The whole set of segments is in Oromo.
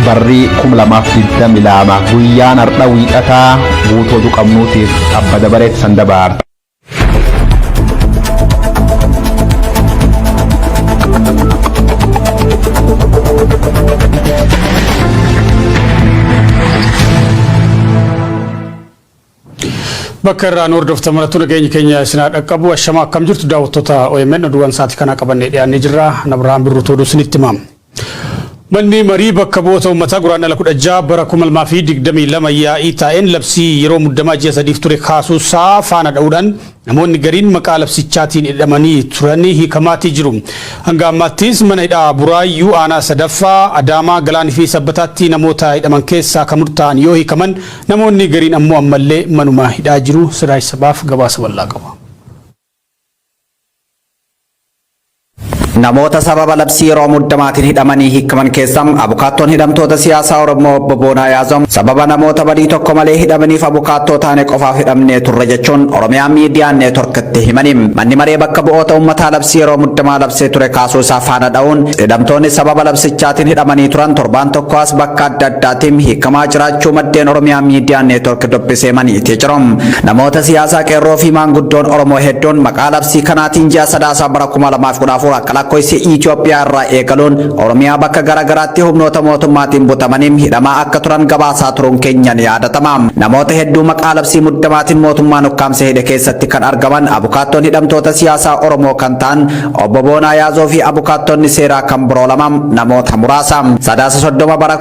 Barrii 2022 guyyaan har'a wiixataa guutuu oduu qabnuutiif abba dabareetti san dabaarta. Bakka irraa nu hordoftan marattuu nageenyi keenya isin haa dhaqqabu. Ashama akkam jirtu daawwattoota OMN, oduuwwan sa'aatii kanaa qabannee dhiyaannee jirra. Nabrahaan Birruutu oduu isinitti hima. Manni marii bakka bu'oota uummataa Guraandhala 16 bara 2022 yaa'ii taa'een labsii yeroo muddamaa ji'a sadiif ture kaasuusaa faana dha'uudhaan namoonni gariin maqaa labsichaatiin hidhamanii turan hiikamaatii jiru. Hanga ammaattis mana hidhaa Buraayyuu, aanaa sadaffaa, Adaamaa, Galaanii fi Sabbataatti namoota hidhaman keessaa kan murtaa'an yoo hiikaman, namoonni gariin ammoo ammallee manuma hidhaa jiru. Siraaj Sabaaf gabaasa bal'aa qaba. Namoota sababa labsii yeroo muddamaatiin hidhamanii hiikaman keessa abukaattoon hidhamtoota siyaasaa Oromoo Obbo Boonaa Yaazoo sababa namoota badii tokko malee hidhamaniif abukaattoo taane qofaaf hidhamnee turre jechuun Oromiyaa Miidiyaa Neetworkitti himanii. Manni maree bakka bu'oota uummataa labsii yeroo muddamaa labsee ture kaasuu isaa faana dha'uun hidhamtoonni sababa labsichaatiin hidhamanii turan torbaan tokko as bakka adda addaatiin hiikamaa jiraachuu maddeen Oromiyaa Miidiyaa Neetwork dubbisee himaniiti jiru. Namoota siyaasaa, qeerroo fi maanguddoon Oromoo hedduun maqaa labsii kanaatiin ji'a Sadaasaa bara 2014 akka lakkoofsa Itoophiyaa irraa eegaluun Oromiyaa bakka garaagaraatti humnoota mootummaatiin butamanii hidhamaa akka turan gabaasaa turuun keenya ni yaadatama. Namoota hedduu maqaa labsii muddamaatiin mootummaan ukkaamsee hidhe keessatti kan argaman abukaattoon hidhamtoota siyaasaa Oromoo kan ta'an Obbo Boonaa Yaazoo fi abukaattonni seeraa kan biroo lama namoota muraasa. Sadaasa 30 bara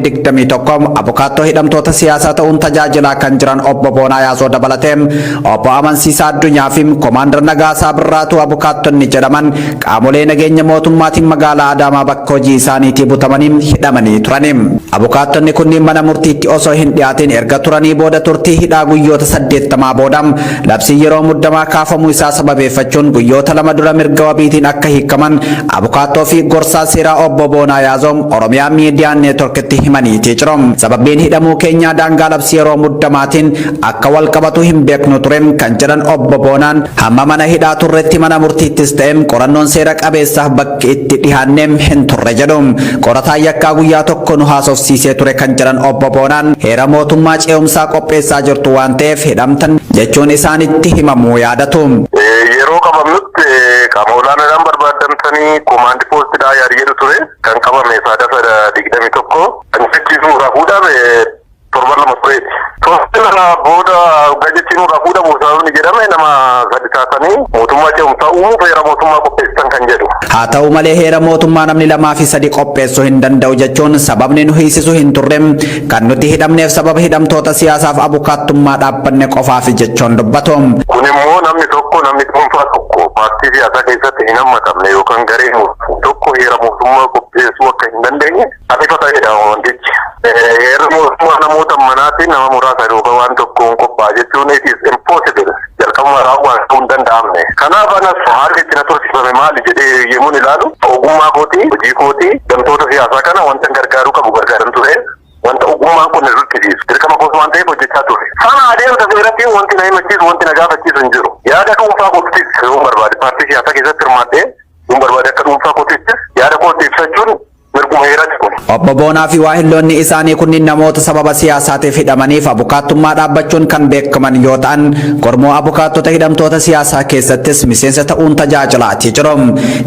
2021 abukaattoo hidhamtoota siyaasaa ta'uun tajaajilaa kan jiran Obbo Boonaa Yaazoo dabalatee Obbo Amansiisaa Addunyaa fi Komaandar Nagaasaa Birraatuu abukaattonni jedhaman qaamolee nageenya mootummaatiin magaalaa Adaamaa bakka hojii isaaniitii butamanii hidhamanii turani. Abukaattonni kunniin mana murtiitti osoo hin dhiyaatin erga turanii booda turtii hidhaa guyyoota 80 booda labsiin yeroo muddamaa kaafamuu isaa sababeeffachuun guyyoota 2 dura mirga wabiitiin akka hiikaman abukaattoo fi gorsaa seeraa Obbo Boonaa Yaazoo Oromiyaa Miidiyaa Neetworkitti himaniitii jiru. Sababiin hidhamuu keenyaa daangaa labsii yeroo muddamaatiin akka wal qabatu hin beeknu ture kan jedhan Obbo Boonaan, hamma mana hidhaa turretti mana murtiittis ta'e qorannoon seera qabeessaaf bakki itti dhihaanne hin turre jedhu. Qorataan yakkaa guyyaa tokko nu haasofsiisee ture kan jedhan Obbo Boonaan, heera mootummaa ce'umsaa qopheessaa jirtu waan ta'eef hidhamtan jechuun isaanitti himamuu yaadatu. Yeroo qabamnutti qaama olaanaadhaan barbaadamtanii koomaandi poostidhaa yaadi jedhu ture. Kan qabame Sadaasa 21, kan jechiisu irraa fuudhame torban 2 tureeti. Torban 2 booda hoggaa jechi nurraa fuudhamu sababni jedhame nama sadi taatanii mootummaa ce'umsaa uumuuf heera mootummaa qopheessitan kan jedhu. Haa ta'u malee heera mootummaa namni lamaa fi sadi qopheessuu hin danda'u jechuun sababni nu hiisisu hin turre, kan nuti hidhamneef sababa hidhamtoota siyaasaaf abukaattummaa dhaabbanne qofaafi jechuun dubbatu. Kun immoo namni tokko, namni dhuunfaa tokko paartii siyaasaa keessatti hin hammatamne yookaan gareen tokko heera mootummaa qopheessuu akka hin dandeenye ifa ta'edha wantichi. Heerri mootummaa namoota manaatiin nama muraasa yookaan waan tokkoon qophaa'a jechuun it is impossible. Jalqabuma raawwaan ta'uu hin danda'amne. Kanaaf anas haalli itti na tursiifame maali jedhee yemmuun ilaalu, ogummaa kootii, hojii kootii, damtoota siyaasaa kana wanta gargaaruu qabu gargaaran ture. Wanta ogummaan kun irratti dirqama koos waan ta'eef hojjechaa ture. Sana adeemsa seeratti wanti na himachiisu, wanti na gaafachiisu hin jiru. Yaada dhuunfaa kootis yoo barbaade paartii siyaasaa keessatti hirmaadhee, yoo barbaade akka dhuunfaa kootittis yaada kootti ibsachuun mirguma heeratti kun. Obbo Boonaa fi waahilloonni isaanii kunniin namoota sababa siyaasaatiif hidhamaniif abukaattummaa dhaabbachuun kan beekaman yoo ta'an, gurmuu abukaattota hidhamtoota siyaasaa keessattis miseensa ta'uun tajaajilaatii jiru.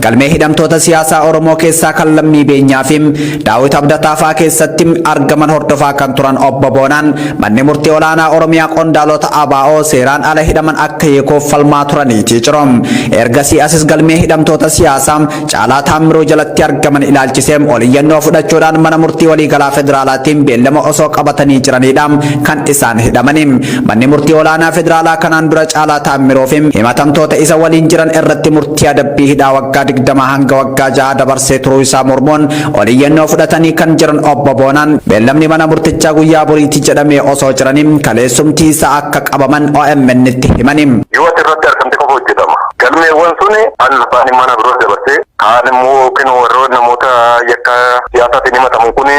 Galmee hidhamtoota siyaasaa Oromoo keessaa kan Lammii Beenyaa fi Daawit Abdataa fa'aa keessatti argaman hordofaa kan turan Obbo Boonaan manni murtii olaanaa Oromiyaa qondaalota ABO seeraan ala hidhaman akka hiikuuf falmaa turaniitii jiru. Ergasii asis galmee hidhamtoota siyaasaa Caalaa Taammiruu jalatti argaman ilaalchisee ol iyyannoo fudhachuudhaan mana murtii waliigalaa federaalaatiin beellama osoo qabatanii jiranidha kan isaan hidhamani. Manni murtii olaanaa federaalaa kanaan dura Caalaa Taammiruu fi himatamtoota isa waliin jiran irratti murtii adabbii hidhaa waggaa 20 hanga waggaa 6 dabarsee turuu isaa mormuun ol iyyannoo fudhatanii kan jiran Obbo Boonaan, beellamni mana murtichaa guyyaa boriiti jedhamee osoo jiranii kaleessumtii isaa akka qabaman OMN tti himani. Yoo ati irratti argamte qofa hojjetama. Galmeewwan suni abbaan mana biroo dabarsee kaan immoo yookiin warroon namoota yakka siyaasaatiin himatamu kun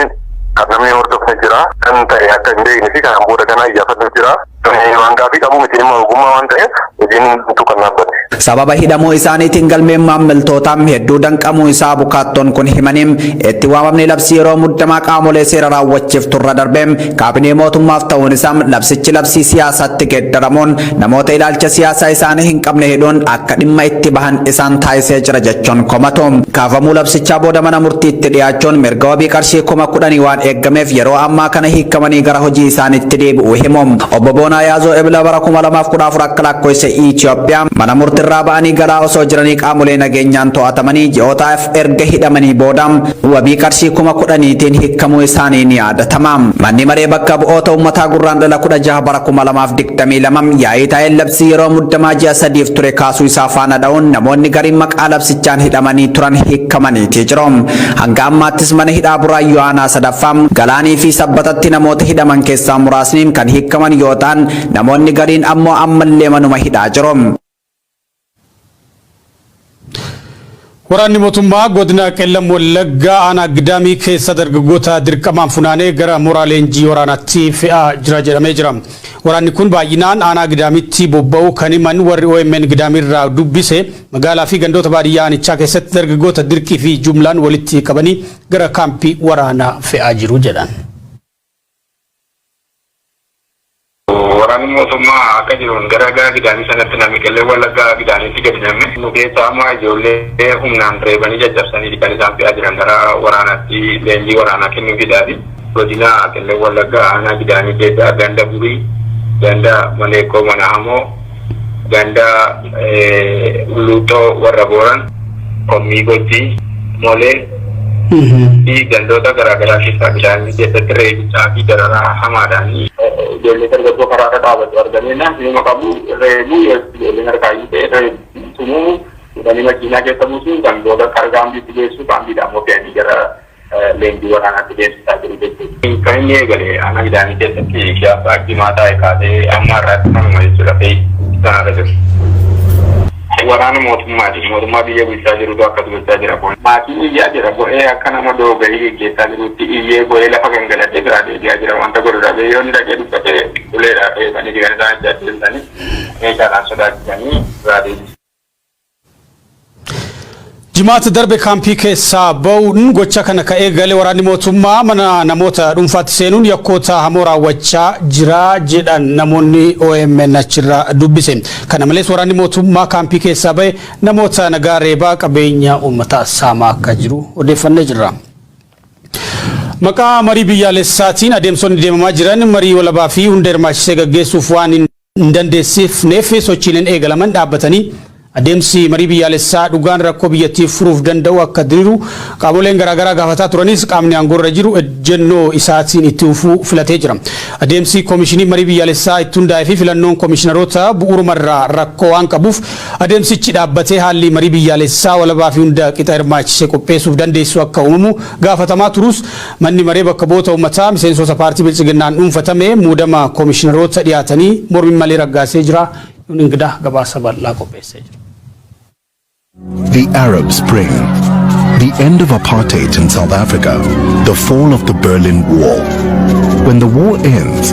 kan namni hordofne jira. Kan ta'e akka hin beekne fi kanaan booda kana iyyaafannu jira. Waan gaafii qabu miti, dhimma ogummaa waan ta'eef hojiin hundumtuu kan dhaabbate. Sababa hidhamuu isaaniitiin galmeen maammiltootaa hedduu danqamuu isaa abukaattoon kun himanii, itti waamamni labsii yeroo muddamaa qaamolee seera raawwachiifturra darbee kaabinee mootummaaf ta'uun isaa labsichi labsii siyaasaatti geeddaramuun namoota ilaalcha siyaasaa isaanii hin qabne hidhuun akka dhimma itti bahan isaan taasisee jira jechuun komatu. Kaafamuu labsichaa booda mana murtiitti dhiyaachuun mirga wabii qarshii 10,000 waan eeggameef yeroo ammaa kana hiikamanii gara hojii isaaniitti deebi'uu himu. Obbo Boonaa Yaazoo Ebila bara 2014 akka lakkoofsa Itoophiyaa mana murtiirraa ba'anii galaa osoo jiranii qaamolee nageenyaan to'atamanii ji'ootaaf erga hidhamanii booda wabii qarshii 10,000tiin hiikamuu isaanii ni yaadatama. Manni maree bakka bu'oota uummataa Gurraandhala 16 bara 2022 yaa'ii taa'een labsii yeroo muddamaa ji'a 3f ture kaasuu isaa faana dha'uun namoonni gariin maqaa labsichaan hidhamanii turan hiikamaniiti jiru. Hanga ammaattis mana hidhaa Buraayyuu aanaa sadaffaa, Galaanii fi Sabbatatti namoota hidhaman keessaa muraasni kan hiikaman yoo ta'an, namoonni gariin ammoo ammallee manuma hidhaa jiru. Waraanni mootummaa godina Qellam Wallaggaa aanaa Gidaamii keessa dargaggoota dirqamaan funaanee gara mooraa leenjii waraanaatti fe'aa jira jedhamee jira. Waraanni kun baay'inaan aanaa Gidaamitti bobba'uu kan himan warri OMN Gidaamirraa dubbise, magaalaa fi gandoota baadiyyaa aanichaa keessatti dargaggoota dirqii fi jumlaan walitti qabanii gara kaampii waraanaa fe'aa jiru jedhan. Waraanni mootummaa akka jiruun gara Gidaamii sanatti namni Qellem Wallaggaa Gidaamiitti gadi namne. Nu keessaa amma ijoollee humnaan reebanii caccabsanii kan isaan fe'aa jiran gara waraanaatti leenjii waraanaa kennuufidhaafi. Godina Qellem Wallaggaa aanaa Gidaamii keessaa ganda Burii, ganda Maleekkoo Mana Hamoo, ganda Hulluuxxoo Warra Booran, Kommii Gojjii, Molee fi gandoota garaagaraa keessaa Gidaamii keessatti reebichaa fi dararaa hamaadhaan ijoollee dargaggoo karaa irra dhaabatu arganii numa qabu, reebuu, ijoolleen harkaa hiitee tumuu, fuudhanii makiinaa keessa buusuu, kan booda karaa kaambiitti geessu, kaambiidhaan immoo fe'anii gara leenjii waraanaatti deemsisaa jiru jechuudha. Kan inni eegale aanaa Gidaamii keessatti gaafa jimaa taa'e kaasee amma har'aatti kanuma jechuudha, fe'ii sanarra jiru. Waraana mootummaati. Mootummaa biyya bulchaa jirutu akkas gochaa jira. Maatiin iyyaa jira. Bo'ee akka nama doogayii geggeessaa jirutti iyyee bo'ee lafa gangalatee biraa deebi'aa jira. Wanta godhu dhabee yoo inni dhaqee dubbatee uleedhaa reebanii kan isaan itti ajjeesanii, meeshaadhaan sodaachisanii biraa deebisu. Jimaata darbe kaampii keessaa ba'uun gocha kana ka'ee galee waraanni mootummaa mana namoota dhuunfaatti seenuun yakkoota hamoo raawwachaa jira jedhan namoonni OMN achirraa dubbise. Kana malees waraanni mootummaa kaampii keessaa ba'e namoota nagaa reebaa, qabeenya uummataa saamaa akka jiru odeeffannee jirra. Maqaa marii biyyaalessaatiin adeemsonni deemamaa jiran marii walabaa fi hunda hirmaachisee gaggeessuuf waan hin dandeessifneef sochiileen eegalaman dhaabbatanii adeemsi marii biyyaalessaa dhugaan rakkoo biyyattii furuuf danda'u akka diriiru qaamoleen garaagaraa gaafataa turanis, qaamni aangoorra jiru ejjennoo isaatiin itti fufuu filatee jira. Adeemsi koomishinii marii biyyaalessaa itti hundaa'ee fi filannoon koomishinaroota bu'uurumarraa rakkoo waan qabuuf adeemsichi dhaabbatee haalli marii biyyaalessaa walabaa fi hunda qixa hirmaachisee qopheessuuf dandeessu akka uumamu gaafatamaa turus, manni maree bakka bu'oota uummataa miseensota paartii Biltsiginnaan dhuunfatame muudama koomishinaroota dhiyaatanii mormii malee raggaasee jira. Ingidaa gabaasa bal'aa qopheessee jira. The Arab Spring, the end of apartheid in South Africa, the fall of the Berlin Wall. When the war ends,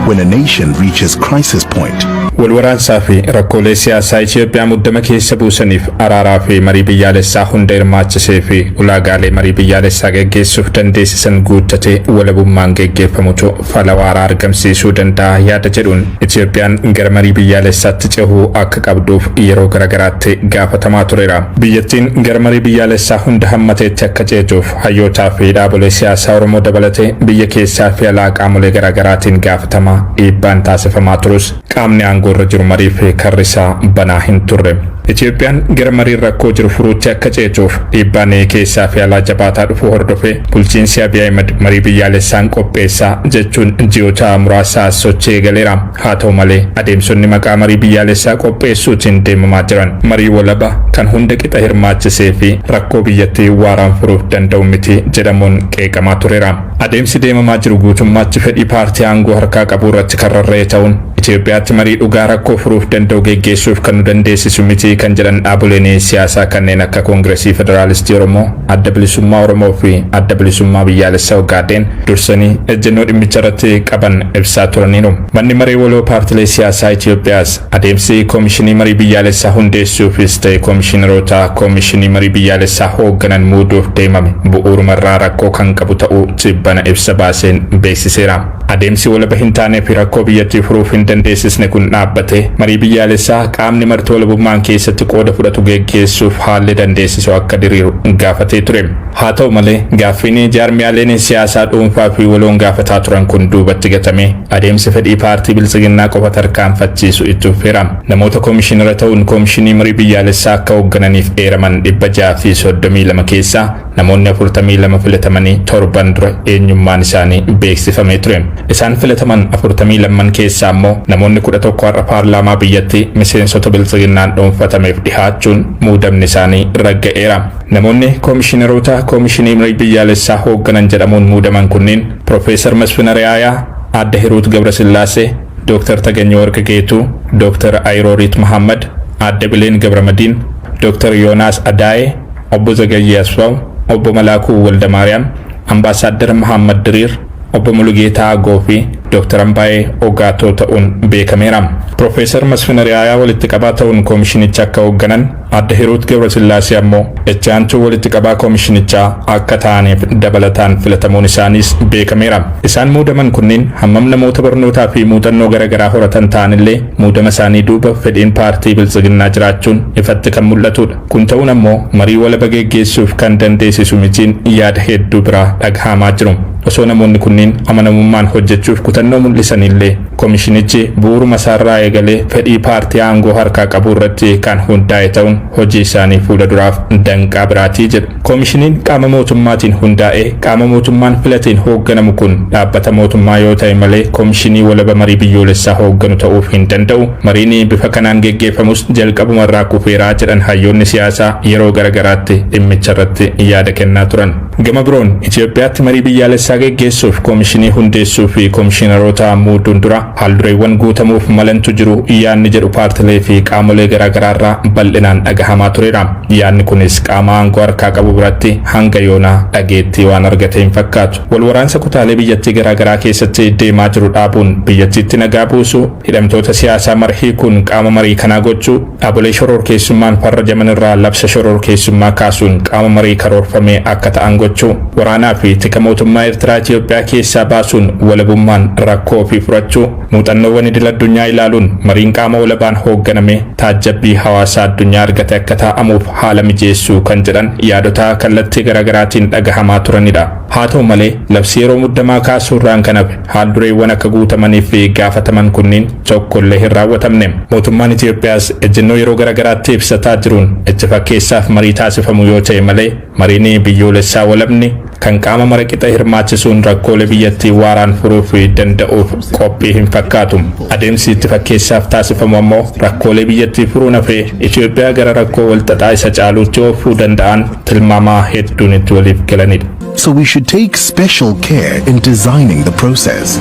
when a nation reaches crisis point, Walwaraansaa fi rakkoolee siyaasaa Itoophiyaa muddama keessa buusaniif araaraa fi marii biyyaalessaa hunda hirmaachisee fi ulaagaalee marii biyyaalessaa geggeessuuf dandeessisan guuttatee walabummaan geggeeffamutu fala waaraa argamsiisuu danda'a yaada jedhuun Itoophiyaan gara marii biyyaalessaatti cehuu akka qabduuf yeroo garagaraatti gaafatamaa tureera. Biyyattiin gara marii biyyaalessaa hunda hammateetti akka ceetuuf hayyootaa fi dhaabolee siyaasaa Oromoo dabalatee biyya keessaa fi alaa qaamolee garagaraatiin gaafatamaa, dhiibbaan taasifamaa turus, qaamni aangoo irra jiru marii fi karri isaa banaa hin turre. Itoophiyaan gara marii rakkoo jiru furuutti akka ceetuuf dhiibbaan keessaa fi alaa jabaataa dhufuu hordofee bulchiinsi Abiy Ahmed marii biyyaalessaan qopheessaa jechuun ji'oota muraasaa sochii eegaleera. Haa ta'u malee, adeemsonni maqaa marii biyyaalessaa qopheessuutiin deemamaa jiran marii walaba kan hunda qixa hirmaachisee fi rakkoo biyyattii waaraan furuuf danda'u miti jedhamuun qeeqamaa tureera. Adeemsi deemamaa jiru guutummaatti fedhii paartii aangoo harkaa qabu irratti kan rarra'e ta'uun Itoophiyaatti marii dhugaa Dhugaa rakkoo furuuf danda'u geggeessuuf kan nu dandeessisu miti kan jedhan dhaaboleen siyaasaa kanneen akka Koongiresii Federaalistii Oromoo, Adda Bilisummaa Oromoo fi Adda Bilisummaa Biyyaalessaa Ogaadeen dursanii ejjennoo dhimmicha irratti qaban ibsaa turaniiru. Manni maree waloo paartilee siyaasaa Itoophiyaas adeemsi koomishinii marii biyyaalessaa hundeessuufis ta'e koomishineroota koomishinii marii biyyaalessaa hoogganan muuduuf deemame bu'uurumarraa rakkoo kan qabu ta'uu tibbana ibsa baaseen beeksiseera. Adeemsi walaba hin taanee fi rakkoo biyyattii furuuf hin dandeessisne kun dhaabbate marii biyyaalessaa qaamni marti walabummaan keessatti qooda fudhatu geggeessuuf haalli dandeessisu akka diriiru gaafatee ture. Haa ta'u malee, gaaffiin jaarmiyaaleen siyaasaa dhuunfaa fi waloon gaafataa turan kun duubatti gatame adeemsi fedhii paartii Biltsiginnaa qofa tarkaanfachiisu itti fufeera. Namoota koomishinara ta'uun koomishinii marii biyyaalessaa akka hooggananiif eeraman 632 keessaa namoonni 42 filatamanii torban dura eenyummaan isaanii beeksifamee ture. Isaan filataman 42 keessaa immoo namoonni 11 har'a paarlaamaa biyyattii miseensota Biltsiginnaan dhuunfatameef dhihaachuun muudamni isaanii ragga'eera. Namoonni koomishineroota koomishinii marii biyyaalessaa hoogganan jedhamuun muudaman kunneen Piroofeesar Masfin Ari'aayaa, Aadde Hiruut Gabrasillaasee, Dooktar Taganyoo Warqa Geetuu, Dooktar Ayirooriit Mahammad, Aadde Bileen Gabramadiin, Dooktar Yoonaas Adaayee, Obbo Zagayyee Asfaaw, Obbo Malaakuu Waldamaariyaam, Ambaasaaddar Mahammad Diriir, Obbo Mulugeetaa Agoo fi Dooktar Ambaayee Ogaatoo ta'uun beekameera. Piroofeesar Masfin Ari'aayaa walitti qabaa ta'uun koomishinicha akka hoogganan, Aadde Hiruut Gabrasillaasee ammoo itti aantuu walitti qabaa koomishinichaa akka ta'aniif dabalataan filatamuun isaaniis beekameera. Isaan muudaman kunneen hammam namoota barnootaa fi muuxannoo garaagaraa horatan ta'anillee, muudama isaanii duuba fedhiin paartii Biltsiginnaa jiraachuun ifatti kan mul'atudha. Kun ta'uun ammoo marii walaba geggeessuuf kan dandeessisu mitiin yaada hedduu biraa dhagahamaa jiru. Osoo namoonni kunneen amanamummaan hojjechuuf kutannoo mul'isanillee, koomishinichi bu'uuruma isaarraa eegalee fedhii paartii aangoo harkaa qabu irratti kan hundaa'e ta'uun hojii isaanii fuula duraaf danqaa biraatii jedhu. Koomishiniin qaama mootummaatiin hundaa'ee qaama mootummaan filateen hoogganamu kun dhaabbata mootummaa yoo ta'e malee koomishinii walaba marii biyyoolessaa hoogganu ta'uuf hin danda'u. Mariin bifa kanaan geggeeffamus jalqabumarraa kufeeraa jedhan hayyoonni siyaasaa yeroo garagaraatti dhimmicha irratti yaada kennaa turan. Gama biroon, Itoophiyaatti marii biyyaalessaa geggeessuuf koomishinii hundeessuu fi koomishineroota muuduun dura haaldureewwan guutamuuf malantu jiru yaadni jedhu paartilee fi qaamolee garaagaraarraa bal'inaan dhagahamaa tureera. Yaadni kunis qaama aangoo harkaa qabu biratti hanga yoonaa dhageettii waan argate hin fakkaatu. Wal waraansa kutaalee biyyattii garaagaraa keessatti deemaa jiru dhaabuun biyyattiitti nagaa buusuu, hidhamtoota siyaasaa mara hiikuun qaama marii kanaa gochuu, dhaabolee shororkeessummaan farrajaman irraa labsa shororkeessummaa kaasuun qaama marii karoorfamee akka ta'an gochuu, waraanaa fi tika mootummaa Eertiraa Itoophiyaa keessaa baasuun walabummaan rakkoo ofii furachuu, muuxannoowwan idil addunyaa ilaaluun mariin qaama walabaan hoogganame taajjabbii hawaasaa addunyaa argate akka taa'amuuf haala mijeessuu kan jedhan yaadota kallattii garaagaraatiin dhagahamaa turanidha. Haa ta'u malee, labsii yeroo muddamaa kaasuurraan kan hafe haaldureewwan akka guutamaniif fi gaafataman kunniin tokkollee hin raawwatamne. Mootummaan Itoophiyaas ejjennoo yeroo garaagaraatti ibsataa jiruun itti fakkeessaaf marii taasifamu yoo ta'e malee mariin biyyoolessaa walabni kan qaama mara qixa hirmaachisuun rakkoolee biyyattii waaraan furuuf danda'uuf qophii hin fakkaatu. Adeemsi itti fakkeessaaf taasifamu ammoo rakkoolee biyyattii furuun hafee Itoophiyaa gara rakkoo walxaxaa isa caaluutti oofuu danda'an tilmaamaa hedduun itti waliif galanidha. So we should take special care in designing the process.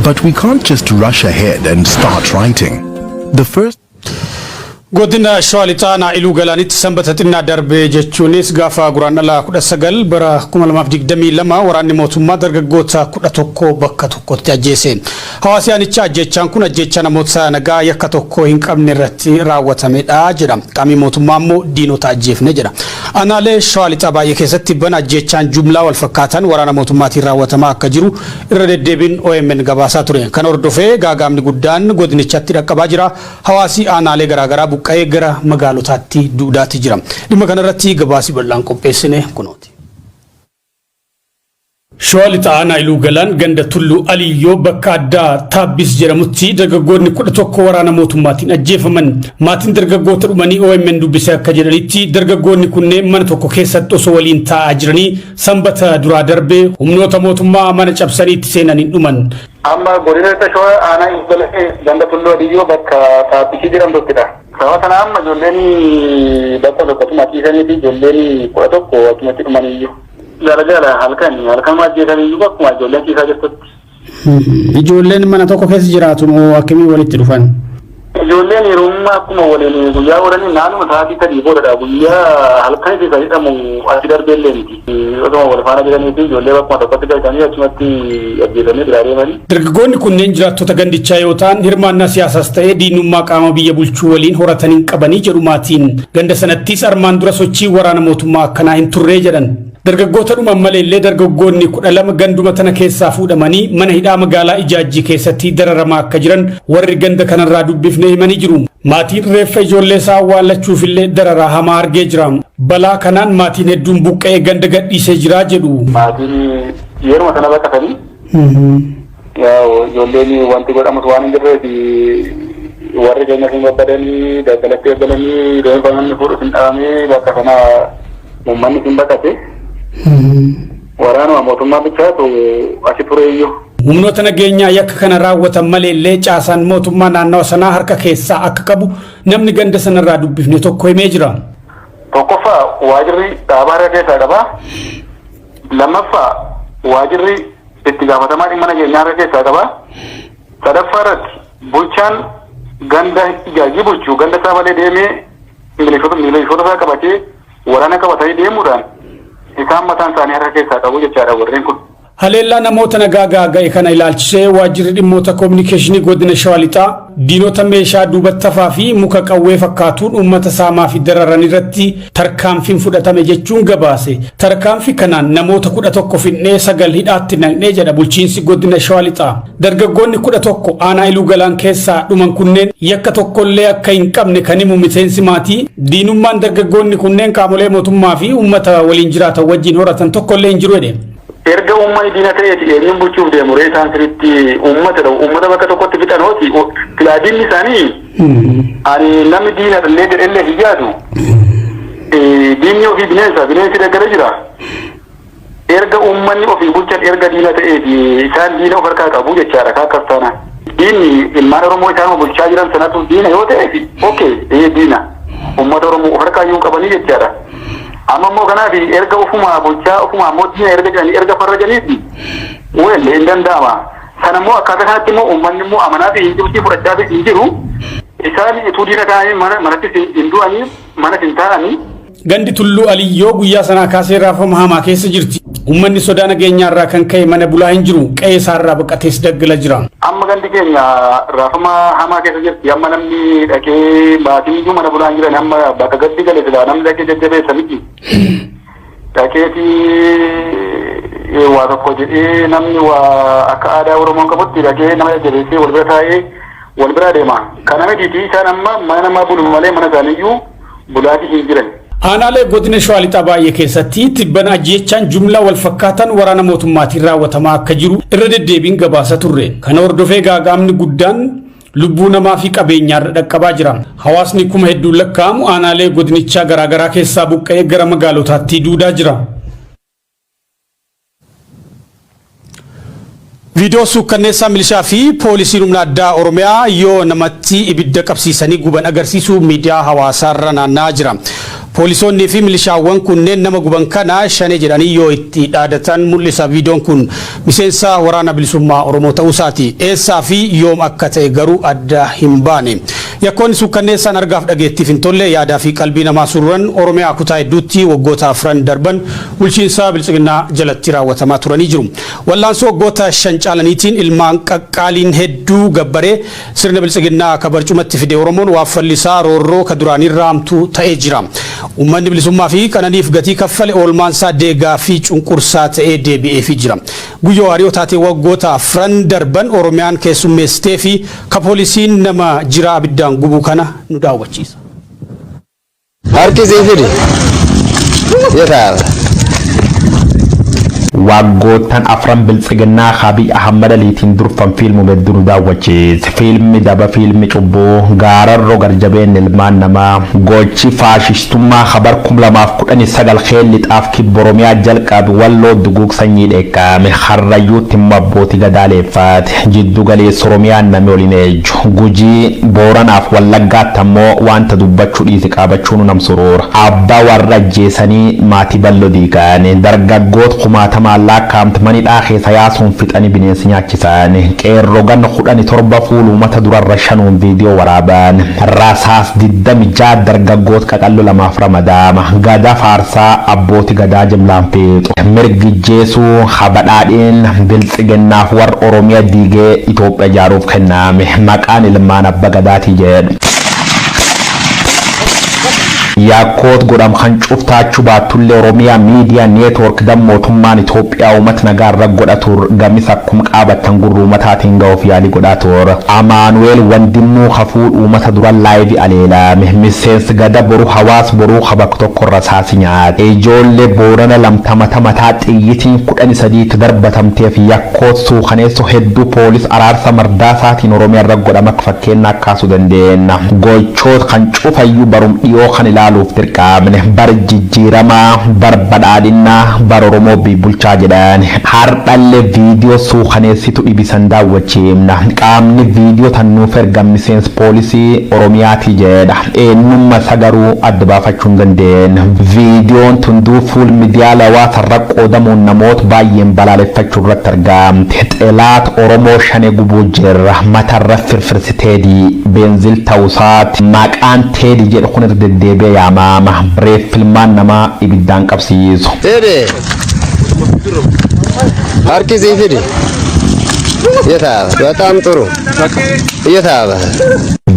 But we can't just rush ahead and start writing. The first Godina Shawaa Lixaa Aanaa Iluu Galaanitti Sanbata xinnaa darbee, jechuunis gaafa Guraandhala 19 bara 2022, waraanni mootummaa dargaggoota 11 bakka tokkotti ajjeese. Hawaasi aanichaa ajjeechaan kun ajjeechaa namoota nagaa yakka tokko hin qabne irratti raawwatamedha jedha. Qaamni mootummaa immoo diinota ajjeefne jedha. Aanaalee Shawaa Lixaa baay'ee keessatti bana ajjeechaan jumlaa wal fakkaatan waraana mootummaatiin raawwatamaa akka jiru irra deddeebiin OMN gabaasaa ture. Kan hordofee gaagaamni guddaan godinichatti dhaqqabaa jira. Hawaasi aanaalee garaagaraa buqqa'ee gara magaalotaatti duudaatti jira. Dhimma kanarratti gabaasii bal'aan qopheessine kunooti. Shawaa Lixaa Aanaa Iluu Galaan ganda Tulluu Aliyyoo bakka addaa Taabbis jedhamutti dargaggoonni 11 waraana mootummaatiin ajjeefaman. Maatiin dargaggoota dhumanii OMN dubbisee akka jedhanitti, dargaggoonni kunneen mana tokko keessatti osoo waliin taa'aa jiranii Sanbata duraa darbee humnoota mootummaa mana cabsanii itti seenaniin dhuman. Amma godina Lixa Shawaa aanaa Iluu Galaan ganda Tulluu Aliyyoo bakka Taabbisii jedhamtuttidha. Sababa kana amma ijoolleen bakka tokkotti ciisanii fi ijoolleen 11 achumatti dhumaniyyuu. Jala jala halkan halkan ajjeesaniyyuu bakkuma ijoolleen ciisaa jirtutti. Ijoolleen mana tokko keessa jiraatu moo akkamii walitti dhufan? Ijoolleen yeroo akkuma waliin guyyaa oolanii naannoo sa'aatii 3 boodadha. Guyyaa halkan isa jedhamu achi darbeellee miti. Osuma wal faana jiranii fi ijoollee bakkuma tokkotti galchanii achumatti ajjeesanii biraa deemanii. Dargaggoonni kunneen jiraattota gandichaa yoo ta'an, hirmaannaa siyaasaas ta'ee diinummaa qaama biyya bulchuu waliin horatan hin qabanii jedhu maatiin. Ganda sanattis armaan dura sochii waraana mootummaa akkanaa hin turree jedhan. Dargaggoota dhuman maleellee dargaggoonni 12 ganduma tana keessaa fuudhamanii mana hidhaa magaalaa Ijaajjii keessatti dararamaa akka jiran warri ganda kanarraa dubbifnee himanii jiru. Maatiin reeffa ijoollee isaa awwaallachuufillee dararaa hamaa argee jira. Balaa kanaan maatiin hedduun buqqa'ee ganda gadhiisee jira jedhu. Maatiin yeruma sana baqatanii ijoolleen wanti godhamus waan hin jirreef warri keenya sun babbadanii daggalatti eegalanii reeffa namni fuudhu hin dhaabamee bakka sana uummanni sun baqate. Waraanuma mootummaa bichaatu achi ture iyyuu. Humnoota nageenyaa yakka kana raawwatan maleellee caasaan mootummaa naannawa sanaa harka keessaa akka qabu namni ganda sanarraa dubbifne tokko himee jira. Tokkoffaa, waajirri dhaabaa harka keessaa qaba. Lammaffaa, waajirri itti gaafatamaa dhimma nageenyaa harka keessaa qaba. Sadaffaa irratti bulchaan ganda Ijaajii bulchu ganda isaa malee deemee milishoota isaa qabatee waraana qabatanii deemuudhaan isaan mataan isaanii harka keessaa qabu jechaadha warreen kun. Haleellaa namoota nagaa gaaga'e kana ilaalchisee waajjirri dhimmoota koominikeeshinii godina Shawaa Lixaa diinota meeshaa duubatti hafaa fi muka qawwee fakkaatuun uummata saamaa fi dararan irratti tarkaanfiin fudhatame jechuun gabaase. Tarkaanfii kanaan namoota 11 fidnee 9 hidhaatti naqnee jedha bulchiinsi godina Shawaa Lixaa. Dargaggoonni 11 aanaa Iluu Galaan keessaa dhuman kunneen yakka tokkollee akka hin qabne kan himu miseensi maatii, diinummaan dargaggoonni kunneen qaamolee mootummaa fi uummata waliin jiraatan wajjin horatan tokkollee hin jiru jedhe. Erga uummanni diina ta'eeti eenyuun bulchuuf deemu ree? Isaan sirriitti uummata ta'u, uummata bakka tokkotti fixanooti filaadiinni isaanii. Ani namni diina illee jedhellee hin yaadu. Diinni ofii bineensa, bineensi daggala jira. Erga uummanni ofii bulchan erga diina ta'eeti isaan diina of harkaa qabu jechaadha akkas taanaan. Diinni ilmaan Oromoo isaan bulchaa jiran sanatu diina yoo ta'eeti, okay, ee, diina uummata Oromoo of harkaa iyyuu qabanii jechaadha. Amma immoo kanaaf erga ofumaa bulchaa ofumaa immoo diina erga jedhanii erga farrajaniif well hin danda'ama. Sana immoo akkaataa kanatti immoo uummanni immoo amanaa fi hin jirti, fudhachaa fi hin jiru. Isaan utuu diina ta'anii mana manattis hin du'anii, manas hin taa'anii. Gandi Tulluu Aliyyoo guyyaa sanaa kaasee raafama hamaa keessa jirti. Uummanni sodaa nageenyaarraa kan ka'e mana bulaa hin jiru. Qe'ee isaarraa baqatees daggala jira. Amma gandi keenya raafama hamaa keessa jirti. Amma namni dhaqee maatiin iyyuu mana bulaa hin jiran. Amma bakka gaddi gale silaa namni dhaqee jajjabeessa miti. Dhaqeeti waa tokko jedhee namni waa akka aadaa Oromoon qabutti dhaqee nama jajjabeessee wal bira taa'ee wal bira deema. Kana mitiiti, isaan amma mana namaa bulu malee mana isaaniiyyuu bulaatii hin jiran. Aanaalee godina Shawaa Lixaa baay'ee keessatti tibbana ajjeechaan jumlaa wal fakkaatan waraana mootummaatiin raawwatamaa akka jiru irra deddeebiin gabaasa turre. Kana hordofee gaaga'amni guddaan lubbuu namaa fi qabeenyaarra dhaqqabaa jira. Hawaasni kuma hedduun lakkaa'amu aanaalee godinichaa garaagaraa keessaa buqqa'ee gara magaalotaatti duudaa jira. Viidiyoo suukkanneessaa milishaa fi poolisiin humna addaa Oromiyaa yoo namatti ibidda qabsiisanii guban agarsiisu miidiyaa hawaasaarra naanna'aa jira. Poolisoonnii fi milishaawwan kunneen nama guban kana Shanee jedhanii yoo itti dhaadatan mul'isa viidiyoon kun. Miseensa Waraana Bilisummaa Oromoo ta'uusaati. Eessaa fi yoom akka ta'e garuu adda hin baane. Yakkoonni suukkanneessaan argaaf dhageettiif hin tolle, yaadaa fi qalbii namaa sururan Oromiyaa kutaa hedduutti waggoota afran darban bulchiinsa Biltsiginnaa jalatti raawwatamaa turanii jiru. Wallaansoo waggoota 5 caalaniitiin ilmaan qaqqaaliin hedduu gabbaree sirna Biltsiginnaa ka barcumatti fide Oromoon waaffalli isaa roorroo ka duraaniirra hamtuu ta'ee jira. Uummanni bilisummaa fi qananiif gatii kaffale oolmaansaa deegaa fi cunqursaa ta'ee deebi'eefii jira. Guyyoo Waariyoo taatee waggoota afran darban Oromiyaan keessummeessitee fi ka poolisiin nama jiraa abiddaan gubuu kana nu daawwachiisa. Harki sii fidi. Yetaa. Waggoottan afran Biltsiginnaa Abiy Ahmad Aliitiin durfan fiilmu hedduu nu daawwachiise. Fiilmi daba, fiilmi cubbuu, gaararroo garjabeen ilmaan namaa, gochi faashistummaa habar 2019 keellixaaf kibba Oromiyaa jalqabe, Walloo duguug sanyii dheekkaame, Harrayyuutti immoo abbootii gadaa leeffaate, jiddu galeessa Oromiyaan nami waliin eejju, Gujii, Booranaaf Wallaggaatti ammoo wanta dubbachuu dhiisi qaabachuu nu nam suruura. Abbaa warra ajjeesanii maatii bal'oo diigaane, dargaggoota kumaatama kumaatamaan lakkaa'amte manidhaa keessa yaasuun fixanii bineensi nyaachisan. Qeerroo ganna 17 fuula uummata durarra shanuun viidiyoo waraaban. Rasaas 26 dargaggoota qaqalloo lamaaf ramadaama. Gada faarsaa abbooti gadaa jimlaan feexu. Mirgi jeesuu habadhaadhiin Biltsiginnaaf warra Oromiyaa diigee Itoophiyaa ijaaruuf kenname. Maqaan ilmaan abba gadaatii jedhu. Yakkoot godham kan cuftaachuu baattullee, Oromiyaa Miidiyaa Neetwoork gam mootummaan Itoophiyaa uummata nagaa irra godha tur gamis akkuma qaabattan gurra uummataatiin ga'uuf yaalii godhaa ture. Amaanu'eel Wandimmuu hafuun uummata dura live aleelame. Miseensi gada boruu hawaas boruu habak tokko irra saasi nyaate. Ijoollee Boorana lamta mataa xiyyitiin 13tti darbatamteef yakkoot suukaneessoo hedduu poolis Araarsa Mardaasaatiin Oromiyaa irra godhama akka fakkeenya kaasuu dandeenya. Gochoot kan cufayyuu barum dhiyoo kan ilaaluuf dirqamne, bar jijjiiramaa, bar badhaadhinnaa, bar Oromoo bulchaa jedhan. Hardhallee viidiyoo suukaneessitu dhibisan daawwachiifna. Qaamni viidiyoo tan nuuf ergan miseensi poolisii Oromiyaati jedha. Eenyummaa isa garuu adda baafachuu hin dandeenye. Viidiyoon tunduu fuul miidiyaa hawaasarra qoodamuun namoota baay'een balaaleffachuu irratti argamte. Xelaat Oromoo shane gubuu jirra. Matarra firfirsi Teedii beenzil ta'usaati. Maqaan Teedii jedhu kun irra deddeebi'ee yaamama. Reeffilmaan namaa ibiddaan qabsiisu. Teedee. Harkisii fidi. የት በጣም ጥሩ የት።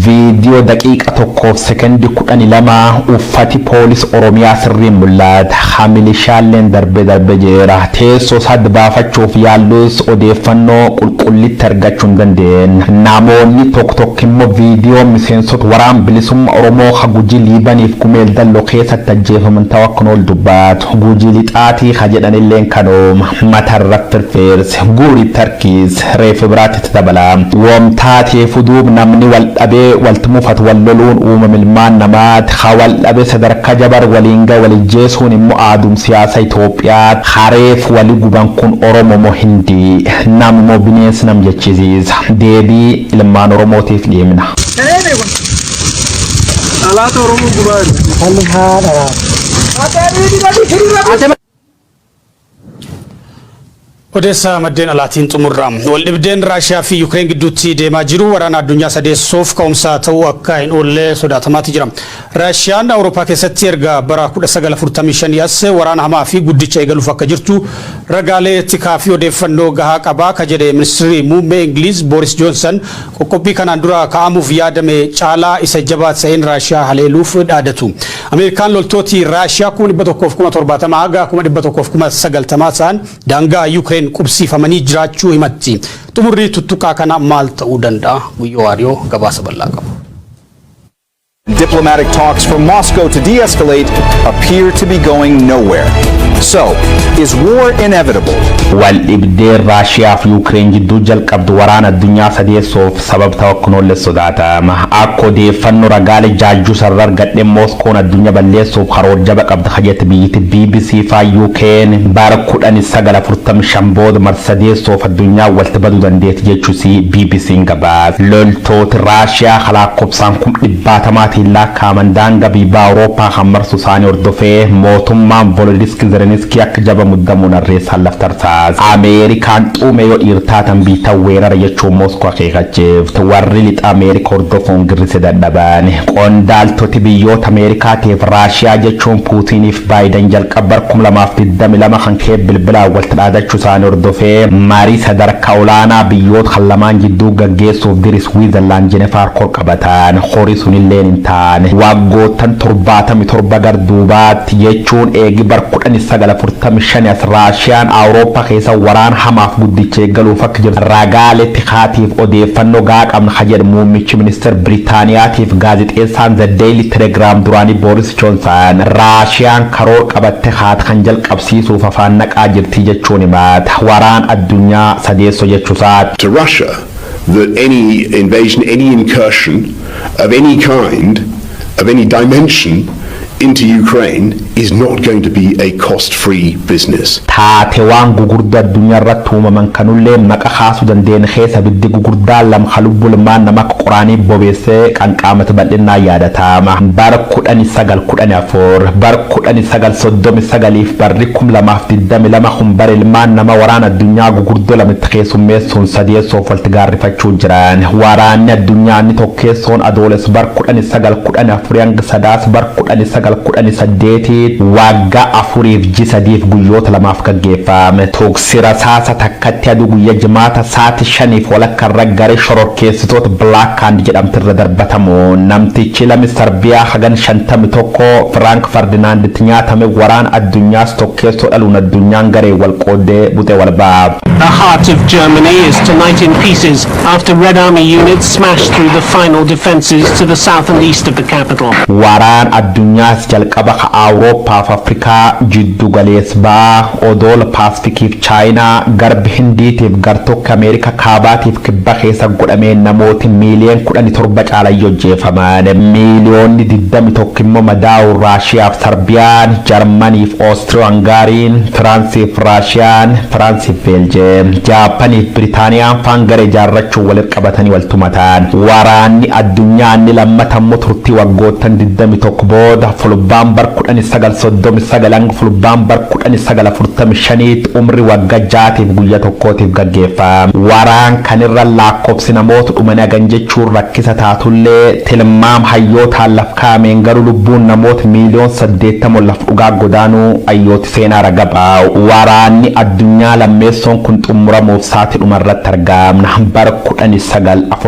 Viidiyoo daqiiqa 1 fi sekondii 12 uffati poolis Oromiyaa sirriin mul'ata. Hamilishaalleen darbe darbe jira. Teessoo isaa baafachuuf yaallus odeeffannoo qulqullitti argachuu hin dandeenye. Namoonni tokko tokko immoo viidiyoo miseensota waraan bilisummaa Oromoo ha Gujii Liibaniif Gumeel Dalloo keessatti ajjeefaman ta'uu akka ol dubbatu. Gujii Lixaatii ha jedhanilleen kanooma. Matarra firfirse guuri tarkiis reefu biraatti itti dabala. Wamtaatee fuduub namni wal dhabee walti mufatu wal loluun uumama ilmaan namaati. Ha wal dhabe sadarkaa jabar waliin ga walijjeesuun immoo aadum siyaasa Itoophiyaa. Hareef wali guban kun Oromoo moo Hindii, nam moo bineensi nam jechisiisa? Deebii ilmaan Oromootiif dhiibna. Alaata Oromoo gubaa. Odeessa maddeen alaatiin xumurra. Waldhibdeen Raashiyaa fi Yukireen gidduutti deemaa jiru waraana addunyaa sadeessuuf ka'umsa ta'uu akka hin oolle sodaatamaatti jira. Raashiyaan Awurooppaa keessatti erga bara 1945 as waraana hamaa fi guddicha eegaluuf akka jirtu ragaalee tikaa fi odeeffannoo gahaa qabaa ka jedhe ministeerri muummee Ingiliiz Booris Joonsan, qoqqobbii kanaan dura kaa'amuuf yaadame caalaa isa jabaa ta'een Raashiyaa haleeluuf dhaadatu. Ameerikaan loltooti Raashiyaa 170,000 haga 190,000 ta'an daangaa Yukireen qubsiifamanii jiraachuu himatti. Xumurri tuttuqaa kana maal ta'uu danda'a? Guyyoo Waariyoo gabaasa bal'aa qabu. Diplomatic talks from Moscow to de-escalate appear to be going nowhere. So, is war inevitable? Waldhibdeen Raashiyaa fi Yuukireen jidduu jalqabdu waraana addunyaa sadeessuuf sabab ta'uu akka hin oolle sodaatama. Akka odeeffannoo ragaalee jaajjuu sarara argadhe, Mooskoon addunyaa balleessuuf karoora jaba qabda hajjette biyyatti BBC faa UK'n bara 1945 booda marsadeessuuf addunyaa walitti baduu dandeetti jechuusi BBC'n gabaase. Loltooti Raashiyaa lakkoofsaan dhibbaatamaatiin lakkaa'aman daangaa biyya Awurooppaa kan marsu isaanii hordofee mootummaan Volodiski Zelenskii akka jaba muddamuun harreessaan laftarsaas. Ameerikaan xuume yoo dhiirtaatan biitan weerara jechuun Mooskoo akeekachiifte. Warri lixa Ameerika hordofuun girrise dadhaban. Qondaaltoti biyyoota Ameerikaatiif Raashiyaa jechuun Puutiniif Baayiden jalqaba bara 2022 kan kee bilbilaan walitti dhaadachuu isaanii hordofee marii sadarkaa olaanaa biyyoota kan lamaan jidduu gaggeessuuf diri Swiizerlaand Jenefaar kor qabatan. Horii sunilleen hin taane. Waggoottan 77 gar duubaatti jechuun eegi bar 1945 as Raashiyaan Awurooppaa keessa waraan hamaaf guddicha eegaluuf akka jirtu ragaalee tikaatiif odeeffannoo gahaa qabna ka jedhu muummichi ministeera Biriitaaniyaatiif gaazexeessaan The Daily Telegram duraanii Boris Johnson, Raashiyaan karoora qabatte haata kan jalqabsiisuuf afaan naqaa jirti jechuun himata. Waraan addunyaa sadeessoo jechuusaati. To Russia that any invasion, any incursion of any kind, of any dimension, into Ukraine is not going to be a cost-free business. Taate waan gugurdaa addunyaa irratti uumaman kanullee maqa kaasuu dandeenye keessa biddi gugurdaa lama lubbuu ilmaan nama akka qoraanii bobeessee qanqaamata bal'innaa yaadatama. Bara 1914, bara 1939f barri 2022 kun bara ilmaan nama waraana addunyaa gugurdoo lamatti keessummeessuun sadeessoof walitti gaarrifachuu jiran. Waraanni addunyaa inni tokkeessoon Adoolessa bara 1914 hanga Sadaas bara 1918 waggaa 4 fi ji 3f guyyoota 2f gaggeeffame. Tuqsi rasaasa takkatti aduu guyyaa Jimaata sa'aatii 5:30 irra garee shororkeessitoota Black Hand jedhamtu irra darbatamu. Namtichi lami Sarbiyaa hagan 51 Firaank Ferdinaanditti nyaatame waraana addunyaas tokkeessoo dhaluun addunyaan garee wal qooddee buxee wal ba'a. The heart of Germany is tonight in pieces after Red Army units smashed through the final defences to the south and east of the capital. Waraan addunyaas jalqaba ka Awurooppaa fi Afrikaa, jiddu galees ba'aa, odoola Paasifikiif Chaayinaa, garbi Hindiitiif gartokka Ameerikaa kaabaatiif kibba keessa godhamee namooti miiliyoon 17 caalayyoo ajjeefaman. Miiliyoonni 21 immoo madaa'u. Raashiyaaf Sarbiyaan, Jarmaniif Oostiriyo Hangaariin, Firaansiif Raashiyaan, Firaansiif Beeljeem, Jaapaniif Biritaaniyaan faan garee ijaarrachuun walitti qabatanii wal tumatan. Waraanni addunyaa inni lammata immoo turtii waggoottan 21 booda Fulbaan bar 1939 hanga Fulbaan bar 1945 umri waggaa 6tiif guyyaa 1tiif gaggeeffame. Waraan kanirra lakkoofsi namoota dhumanii hagan jechuun rakkisa taatullee, tilmaam hayyootaan laf kaa'ameen garuu lubbuun namoota miiliyoon 80 laf dhugaa godaanuu hayyooti seenaa raga baa'u. Waraanni addunyaa lammeessoon kun xumuramuuf sa'aatii dhumarratti argamna. Bara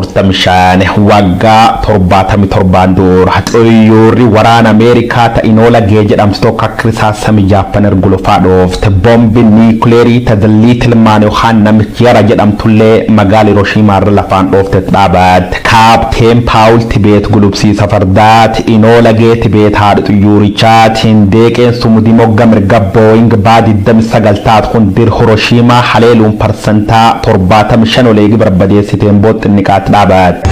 1945, waggaa 77 dura, xiyyoorri waraana Ameerikaa ta Inoola Gee jedhamtu tokko akka risaasami Jaappan ergulufaa dhoofte. Boombi niikuleerii ta The Little Man yookaan namichi yara jedhamtullee magaala Hirooshimaa irra lafaan dhoofte dhaabatte. Kaapteen Paawul Tibeet gulubsiisa fardaati. Inoola Gee Tibeet haadha xiyyoorichaati. Hindeeqeen sumudii mogga mirga Booying baa 29 taatu kun dir Hirooshimaa haleeluun 75% oleegi barbadeessiteen booxxinniqaatti dhaabatte.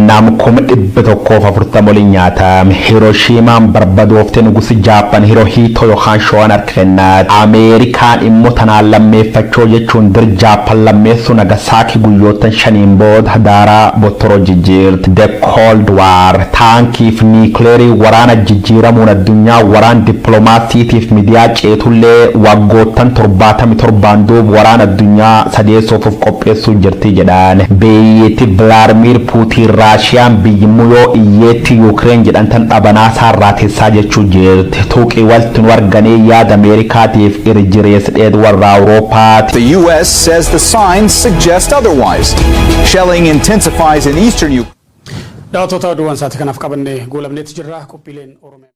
Nam 140,000 waliin nyaatame. Hirooshimaan barbadooftee nugusi Jaappan Hirohiito yookaan Showaan harka kennaate. Ameerikaan immoo tanaan lammeeffachoo jechuun dir Jaappan lammeessuu Nagasaaki guyyoottan 5n booda daaraa bottoroo jijjiirti. The Cold War taankiif niikuleerii waraana jijjiiramuun addunyaa waraan dippiloomaasiitiif miidiyaa ceetullee, waggoottan 77n duub waraana addunyaa sadeessoof of qopheessuu jirti jedhan. Biyyitti Vilaadimiir Puutiin Raashiyaan biyyimmoo yoo iyyeetti Yuukireen jedhantan dhabanaa saarraateessaa jechuu jirti. Tuqii walti nu arganii yaada Ameerikaatiif irjirees dheed warra Awuroopaati. The U.S. says the signs suggest otherwise. Shelling intensifies in eastern Ukraine. Daawwattoota, oduuwwan sa'aatii kanaaf qabannee goolabneetti jirra. Qophiileen Oromiyaa.